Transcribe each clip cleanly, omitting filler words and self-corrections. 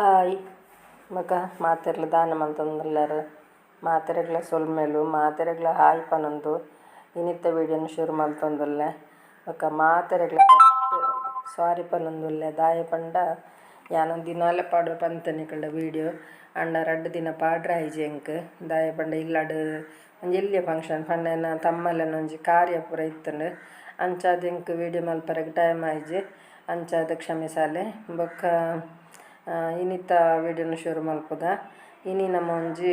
Hi ಬೊಕ ಮಾತೆರ್ಲ ದಾನ ಮಲ್ತೊಂದುಲ್ಲೆರ್ ಮಾತೆರೆಗ್ಲ ಸೊಲ್ಮೆಲು ಮಾತೆರೆಗ್ಲ ಹಾಯ್ ಪನೊಂದು ಇನಿತ್ತ ವೀಡಿಯೋನ್ ಶುರು ಮಲ್ತೊಂದುಲ್ಲೆ. ಬೊಕ ಮಾತೆರೆಗ್ಲ ಫಸ್ಟ್ ಸಾರಿ ಪನೊಂದುಲ್ಲೆ ದಾಯೆ ಪಂಡ ಯಾನ್ ದಿನಾಲ ಪಾಡುವೆ ಪಂತೆ ನಿಕಲ್ಡ ವೀಡಿಯೋ ಆಂಡ ರಡ್ಡ್ ದಿನ ಪಾಡ್ರೆ ಆಯಿಜಿ ಎಂಕ್ ದಾಯೆ ಪಂಡ ಇಲ್ಲಡ್ ಒಂಜಿ ಎಲ್ಯ ಫಂಕ್ಷನ್ ಪಂಡ ಎನ್ನ ತಮ್ಮಲೆನ ಒಂಜಿ ಕಾರ್ಯ ಪೂರ ಇತ್ತ್ಂಡ್ ಅಂಚಾದ್ ಎಂಕ್ ವೀಡಿಯೋ ಮಲ್ಪರೆಗ್ ಟೈಮ್ ಆಯಿಜಿ ಅಂಚಾದ್ ಕ್ಷಮಿಸಾಲೆ. ಬೊಕ್ಕ ಇನಿತ ವೀಡಿಯೋನ್ ಶುರು ಮಲ್ಪುಗ. ಇನಿ ನಮ್ಮ ಒಂಜಿ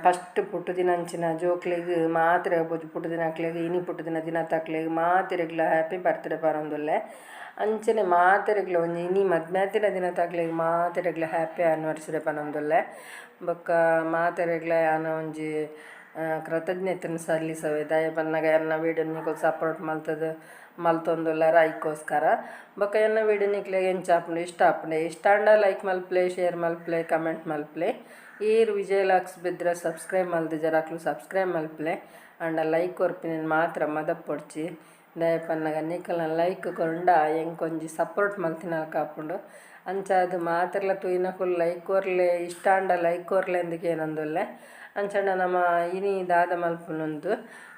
ಫಸ್ಟ್ ಪುಟ್ಟುದಿನಂಚಿನ ಜೋಕ್ಲೆಗ್ ಮಾತ್ರ ಪುಟ್ಟುದಿನಕ್ಲೆಗ್ ಇನಿ ಪುಟ್ಟುದಿನ ದಿನತಕ್ಲೆಗ್ ಮಾತೆರೆಗ್ಲ ಹ್ಯಾಪಿ ಬರ್ತ್ಡೇ ಪನೊಂದುಲ್ಲೆ. ಅಂಚನೆ ಮಾತೆರೆಗ್ಲ ಒಂಜಿ ಇನಿ ಮದ್ಮೆತಿನ ದಿನತಕ್ಲೆಗ್ ಮಾತೆರೆಗ್ಲ ಹ್ಯಾಪಿ ಆನಿವರ್ಸರಿ ಪನೊಂದುಲ್ಲೆ. ಬೊಕ್ಕ ಮಾತೆರೆಗ್ಲ ಯಾನ್ ಒಂಜಿ ಕೃತಜ್ಞತೆನ್ ಸಲ್ಲಿಸವೆ ದಾಯೆ ಪನ್ನಗ ಎನ್ನ ವೀಡಿಯೋ ನಿಕುಲು ಸಪೋರ್ಟ್ ಮಲ್ತುದು ಮಲ್ತೊಂದುಲ್ಲೆರ್ ಐಕೋಸ್ಕರ. ಬೊಕ್ಕ ಎನ್ನ ವೀಡಿಯೋ ನಿಕ್ಲೆಗ್ ಎಂಚ ಆಪುಂಡು ಇಷ್ಟ ಆಪುಂಡು ಇಷ್ಟ ಆಂಡ ಲೈಕ್ ಮಲ್ಪುಲೆ, ಶೇರ್ ಮಲ್ಪುಲೆ, ಕಮೆಂಟ್ ಮಲ್ಪುಲೆ. ಈರ್ ವಿಜಯ್ ಲಾಕ್ಸ್ ಬಿದ್ರ ಸಬ್ಸ್ಕ್ರೈಬ್ ಮಲ್ದಿಜರ ಅಕ್ಲು ಸಬ್ಸ್ಕ್ರೈಬ್ ಮಲ್ಪುಲೆ. ಆಂಡ ಲೈಕ್ ಕೊರ್ಪಿನೆನ್ ಮಾತ್ರ ಮದಪೊಡ್ಚಿ ದಾಯೆ ಪನ್ನಗ ನಿಕಲ್ನ ಲೈಕ್ ಕೊರ್ಂಡ ಎಂಕೊಂಜಿ ಸಪೋರ್ಟ್ ಮಲ್ತಿನಲ್ಕ ಆಪುಂಡು. ಅಂಚಾದ್ ಮಾತೆರ್ಲ ತೂಯಿನಕುಲು ಲೈಕ್ ಕೊರ್ಲೆ, ಇಷ್ಟ ಆಂಡ ಲೈಕ್ ಕೊರ್ಲೆ ಅಂದ್ ಕೇನೊಂದುಲ್ಲೆ. ಅಂಚಾಂಡ ನಮ ಇನಿ ದಾದ ಮಲ್ಪುನೊಂದು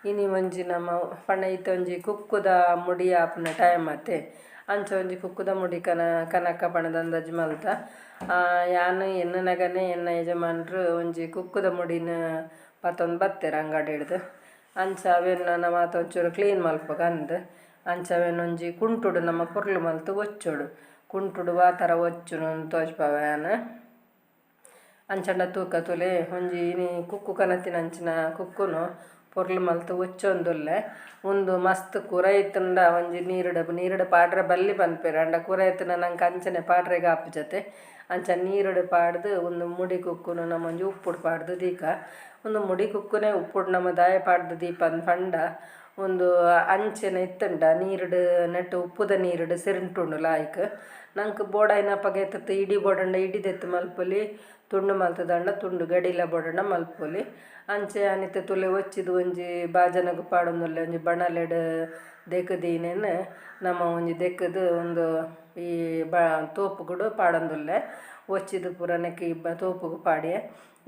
ಇನಿ ಒಂಜಿ ನಮ ಪಂಡ ಇತ್ತೆ ಒಂಜಿ ಕುಕ್ಕುದ ಮುಡಿ ಆಪುನ ಟೈಮ್ ಅತೆ ಅಂಚ ಒಂಜಿ ಕುಕ್ಕುದ ಮುಡಿ ಕನಕ ಪಂಡ ಅಂದಾಜು ಮಲ್ತ. ಯಾನ್ ಎನ್ನನಗನೆ ಎನ್ನ ಯಜಮಾನ್ರು ಒಂಜಿ ಕುಕ್ಕುದ ಮುಡಿನ ಪತ್ತೊಂದು ಬತ್ತೆರ್ ಅಂಗಡಿ ಹಿಡ್ದು. ಅಂಚ ಅವೆನ್ ನಮ ಒಂಚೂರು ಕ್ಲೀನ್ ಮಲ್ಪುಗ ಅಂದ್. ಅಂಚ ಅವೆನ್ ಒಂಜಿ ಕುಂಟುಡು ನಮ್ಮ ಪೊರ್ಲು ಮಲ್ತ್ ಒಚ್ಚೊಡು. ಕುಂಟುಡು ವಾ ಥರ ಒಚ್ಚುನು ತೋಜ್ಪಾವೆ ಯಾನ್. ಅಂಚಂಡ ತೂಕ ತೂಲೆ ಒಂಜಿ ಇನಿ ಕುಕ್ಕು ಕನತಿನಂಚಿನ ಕುಕ್ಕುನು ಪೊರ್ಲು ಮಲ್ತ್ ಒಚ್ಚೊಂದುಲ್ಲೆ. ಉಂದು ಮಸ್ತ್ ಕುರ ಇತ್ತ್ಂಡ ಒಂಜಿ ನೀರುಡು ಪಾಡ್ರೆ ಬಲ್ಲಿ ಪನ್ಪೆರ್ ಆಂಡ ಕುರ ಇತ್ತ್ಂಡ ನಂಕ್ ಅಂಚನೆ ಪಾಡ್ರೆಗ್ ಆಪುಜತೆ. ಅಂಚ ನೀರುಡು ಪಾಡ್ದು ಉಂದು ಮುಡಿ ಕುಕ್ಕುನು ನಮ ಒಂಜಿ ಉಪ್ಪುಡು ಪಾಡ್ದು ದೀಕ. ಉಂದು ಮುಡಿ ಕುಕ್ಕುನೆ ಉಪ್ಪುಡು ನಮ ದಾಯೆ ಪಾಡ್ದು ದೀಪಂದ್ ಪಂಡ ಉಂದು ಅಂಚನೆ ಇತ್ತ್ಂಡ ನೀರುಡು ನೆಟ್ ಉಪ್ಪುದ ನೀರುಡು ಸಿರಿಂಟುಂಡು ಲಾಯ್ಕ್. ನಂಕ್ ಬೋಡಾಯಿನಪಗ ಎತ್ತುತ್ತು ಇಡಿ ಬೋಡಂಡ ಇಡಿ ದೆತ್ತ್ ಮಲ್ಪೊಲಿ, ತುಂಡು ಮಲ್ತುದಂಡ ತುಂಡು ಗಡಿಲ ಬೋಡಂಡ ಮಲ್ಪೊಲಿ. ಅಂಚೆ ಯಾನಿತ್ತೆ ತುಲೆ ಒಚ್ಚಿದ್ ಒಂಜಿ ಬಾಜನಗ್ ಪಾಡೊಂದುಲ್ಲೆ ಒಂಜಿ ಬಣಲೆಡ್ ದೆಕ್ ದೀನೆನ್ ನಮ ಒಂಜಿ ದೆಕ್ಕುದು ಉಂದು ಈ ತೋಪುಗುಡು ಪಾಡೊಂದುಲ್ಲೆ. ಒಚ್ಚಿದ್ ಪೂರ ನೆಕ್ ಈ ತೋಪುಗು ಪಾಡ್ಯೆ.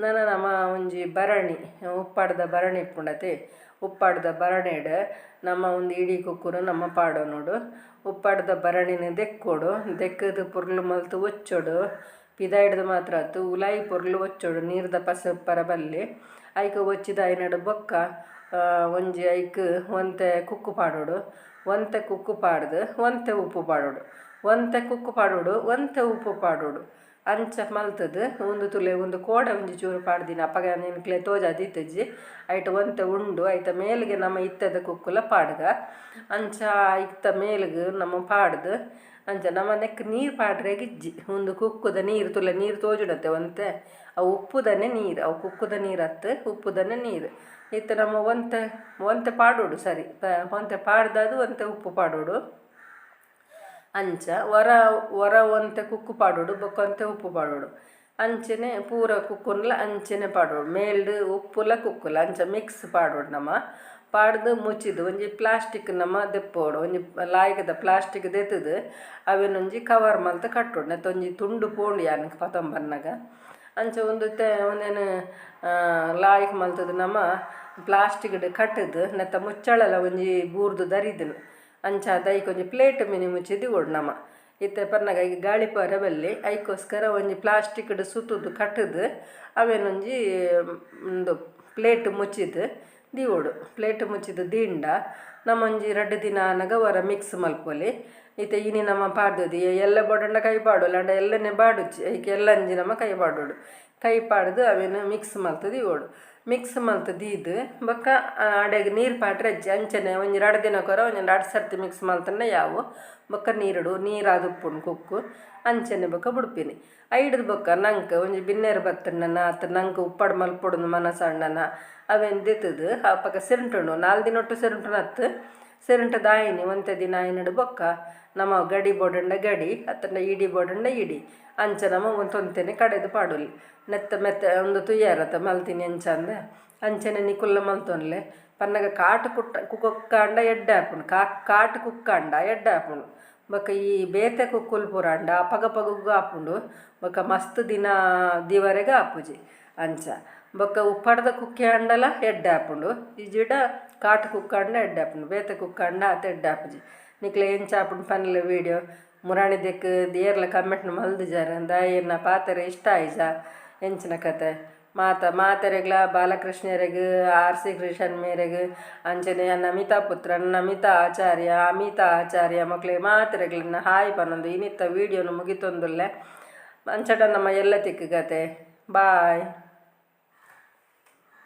ನನ ನಮ ಒಂಜಿ ಭರಣಿ ಉಪ್ಪಾಡ್ದ ಭರಣಿ ಇಪ್ಪುಂಡತೆ ಉಪ್ಪಾಡ್ದ ಭರಣಿಡ್ ನಮ ಒಂದು ಇಡೀ ಕುಕ್ಕುನು ನಮ ಪಾಡೊನೊಡು. ಉಪ್ಪಾಡ್ದ ಭರಣಿನ್ ದೆಕ್ಕೊಡು, ದೆಕ್ಕುದು ಪೊರ್ಲು ಮಲ್ತ್ ಒಚ್ಚೊಡು. ಪಿದಾಯ್ಡ್ದು ಮಾತ್ರ ಅತ್ತ್ ಉಲಾಯಿ ಪೊರ್ಲು ಒಚ್ಚೊಡು, ನೀರ್ದ ಪಸೆ ಉಪ್ಪರ ಬಲ್ಲಿ. ಐಕ್ ಒಚ್ಚಿದ ಐನಡ್ ಬೊಕ್ಕ ಒಂಜಿ ಐಕ್ ಒಂತೆ ಕುಕ್ಕು ಪಾಡೊಡು. ಒಂತೆ ಕುಕ್ಕು ಪಾಡ್ದು ಒಂತೆ ಉಪ್ಪು ಪಾಡೊಡು, ಒಂತೆ ಕುಕ್ಕು ಪಾಡೊಡು, ಒಂತೆ ಉಪ್ಪು ಪಾಡೊಡು. ಅಂಚ ಮಲ್ತುದು ಉಂದು ತುಲೆ ಉಂದು ಕೋಡೆ ಒಂಜಿ ಚೂರು ಪಾಡ್ದಿನ ಅಪಗ ನಿಕ್ಲೆ ತೋಜಾದ್ ಇತ್ತುಜಿ. ಐಟ್ ಒಂತೆ ಉಂಡು ಐತ ಮೇಲ್ಗೆ ನಮ ಇತ್ತದ ಕುಕ್ಕುಲ ಪಾಡ್ಗ. ಅಂಚ ಐತ ಮೇಲ್ಗ್ ನಮ ಪಾಡ್ದು ಅಂಚ ನಮ ನೆಕ್ ನೀರು ಪಾಡ್ರೆಗ್ ಇಜ್ಜಿ. ಉಂದು ಕುಕ್ಕುದ ನೀರು ತುಲೆ ನೀರು ತೋಜುಡತ್ತೆ ಒಂತೆ ಅವು ಉಪ್ಪುದನೆ ನೀರು, ಅವು ಕುಕ್ಕುದ ನೀರು ಅತ್ತು ಉಪ್ಪುದನೆ ನೀರು. ಇತ್ತೆ ನಮ ಒಂತೆ ಒಂತೆ ಪಾಡೊಡು ಸರಿ ಒಂತೆ ಪಾಡ್ದಾದು ಒಂತೆ ಉಪ್ಪು ಪಾಡೊಡು. ಅಂಚ ಒರ ಒರ ಒಂತೆ ಕುಕ್ಕು ಪಾಡೊಡು ಬೊಕ್ಕ ಒಂತೆ ಉಪ್ಪು ಪಾಡೊಡು. ಅಂಚನೆ ಪೂರ ಕುಕ್ಕುನ್ಲ ಅಂಚನೆ ಪಾಡೊಡು. ಮೇಲ್ಡ್ ಉಪ್ಪುಲ ಕುಕ್ಕುಲ ಅಂಚ ಮಿಕ್ಸ್ ಪಾಡೊಡು ನಮ. ಪಾಡ್ದು ಮುಚ್ಚಿದ್ ಒಂಜಿ ಪ್ಲಾಸ್ಟಿಕ್ ನಮ ದೆಪ್ಪೊಡು. ಒಂಜಿ ಲಾಯ್ಕದ ಪ್ಲಾಸ್ಟಿಕ್ ದೆತ್ತುದು ಅವೆನೊಂಜಿ ಕವರ್ ಮಲ್ತ್ ಕಟ್ಟೊಡು. ನೆತ್ತ ಒಂಜಿ ತುಂಡು ಪೋಂಡು ಯಾನ್ ಪತೊಂಬನ್ನಗ. ಅಂಚ ಉಂದು ಉಂದೆನ್ ಲಾಯ್ಕ್ ಮಲ್ತುದು ನಮ ಪ್ಲಾಸ್ಟಿಕ್ಡ್ ಕಟ್ಟುದು ನೆತ್ತ ಮುಚ್ಚಳಲ ಒಂಜಿ ಬೂರ್ದು ದರಿದುನು. ಅಂಚ ಐಕ್ ಒಂಜಿ ಪ್ಲೇಟ್ ಮಿನಿ ಮುಚ್ಚಿ ದೀವೊಡು ನಮ. ಇತ್ತೆ ಪನ್ನಗ ಐಕ್ ಗಾಳಿ ಪೋರೆ ಬಲ್ಲಿ ಐಕೋಸ್ಕರ ಒಂಜಿ ಪ್ಲಾಸ್ಟಿಕ್ಡ್ ಸುತ್ತುದು ಕಟ್ಟುದು ಅವೆನೊಂಜಿ ಉಂದು ಪ್ಲೇಟ್ ಮುಚ್ಚಿದ್ ದೀವೊಡು. ಪ್ಲೇಟ್ ಮುಚ್ಚಿದ್ ದೀಂಡ ನಮೊಂಜಿ ರಡ್ಡ್ ದಿನ ಆನಗ ಒರ ಮಿಕ್ಸ್ ಮಲ್ಪೊಲಿ. ಇತ್ತೆ ಇನಿ ನಮ ಪಾಡ್ದೊದಿ ಎಲ್ಲೆ ಬೋಡಂಡ ಕೈ ಪಾಡೊಲಿ ಆಂಡ ಎಲ್ಲನೆ ಬಾಡುಜ್ಜಿ ಐಕ್ ಎಲ್ಲಂಜಿ ನಮ ಕೈ ಪಾಡೊಡು. ಕೈ ಪಾಡ್ದು ಅವೆನ್ ಮಿಕ್ಸ್ ಮಲ್ತ್ ದೀವೊಡು. ಮಿಕ್ಸ್ ಮಲ್ತ್ ದೀದ್ ಬೊಕ್ಕ ಅಡೆಗ್ ನೀರು ಪಾಡ್ರೆ ಇಜ್ಜಿ. ಅಂಚನೆ ಒಂಜಿ ರಡ್ಡ್ ದಿನಕ್ಕೊರ ಒಂಜಿ ರಡ್ಡ್ ಸರ್ತಿ ಮಿಕ್ಸ್ ಮಲ್ತುಂಡ ಯಾವು. ಬೊಕ್ಕ ನೀರುಡು ನೀರಾದ್ ಉಪ್ಪುಂಡು ಕುಕ್ಕು ಅಂಚನೆ ಬೊಕ್ಕ ಬುಡ್ಪಿನಿ. ಐಡ್ದ್ ಬೊಕ್ಕ ನಂಕ್ ಒಂಜಿ ಬಿನ್ನೆರ್ ಬತ್ತುಂಡನ ಅತ್ತ್ ನಂಕ್ ಉಪ್ಪಡ್ ಮಲ್ಪೊಡುಂದು ಮನಸಾಂಡನ ಅವೆನ್ ದೆತ್ತುದು ಅಪಗ ಸಿರಿಂಟುಂಡು ನಾಲ್ ದಿನೊಟ್ಟು ಸಿರಿಂಟುನತ್ ಸಿರಿಂಟು ದಾಯಿನಿ ಒಂತೆ ದಿನ ಆಯಿನಡ್ ಬೊಕ್ಕ ನಮ ಗಡಿ ಬೋಡಂಡ ಗಡಿ ಅತ್ತಂಡ ಇಡಿ ಬೋಡಂಡ ಇಡಿ ಅಂಚ ನಮ ಒಂತೊಂತೆನೆ ಕಡೆದು ಪಾಡೊಲಿ. ನೆತ್ತ ಮೆತ್ತ ಉಂದು ತೂಯರತ ಮಲ್ತಿನಿ ಎಂಚಂದ್ ಅಂಚನೆ ನಿಕುಲ್ಲ ಮಲ್ತೊನ್ಲೆ. ಪನ್ನಗ ಕಾಟ್ ಕುಟ್ಟ ಕುಕ್ಕಾಂಡ ಎಡ್ಡೆ ಆಪುಂಡು, ಕಾಟ್ ಕುಕ್ಕಾಂಡ ಎಡ್ಡೆ ಆಪುಂಡು. ಬೊಕ ಈ ಬೇತೆ ಕುಕ್ಕುಲ್ ಪೂರ ಆಂಡ ಅಪಗಪಗಗ್ ಆಪುಂಡು ಬೊಕ ಮಸ್ತ್ ದಿನ ದೀವರೆಗ್ ಆಪುಜಿ ಅಂಚ. ಬೊಕ ಉಪ್ಪಡ್ದ ಕುಕ್ಕೆ ಆಂಡಲ ಎಡ್ಡೆ ಆಪುಂಡು ಇಜ್ಜಿಡ ಕಾಟ್ ಕುಕ್ಕಾಂಡ ಎಡ್ಡೆ ಆಪುಂಡು ಬೇತೆ ಕುಕ್ಕಾಂಡ ಆತ್ ಎಡ್ಡೆ ಆಪುಜಿ. ನಿಕ್ಲೆಗ್ ಎಂಚ ಆಪುಂಡು ಪನ್ಲೆ ವೀಡಿಯೋ ಮುರಾನಿ ದೆಕ್ಕ್ ಏರ್ಲ ಕಮೆಂಟ್ ಮಲ್ದಿಜಾರ್ ದಾಯೆ ಎನ್ನ ಪಾತೆರ ಇಷ್ಟ ಆಯಿಜ ಎಂಚಿನ ಕತೆ. ಮಾತ ಮಾತೆರೆಗ್ಲ ಬಾಲಕೃಷ್ಣೆರೆಗ್ ಆರ್ ಸಿ ಕೃಷ್ಣ ಮೇರೆಗ್ ಅಂಚನೆ ನಮಿತಾ ಪುತ್ರನ್, ನಮಿತಾ ಆಚಾರ್ಯ, ಅಮಿತಾ ಆಚಾರ್ಯ ಮೊಕ್ಲೆಗ್ ಮಾತೆರೆಗ್ಲ ಹಾಯ್ ಪನೊಂದು ಇನಿತ್ತ ವೀಡಿಯೋನು ಮುಗಿತೊಂದುಲ್ಲೆ. ಅಂಚಡ ನಮ ಎಲ್ಲೆ ತಿಕ್ಕುಗತೆ ಬಾಯ್.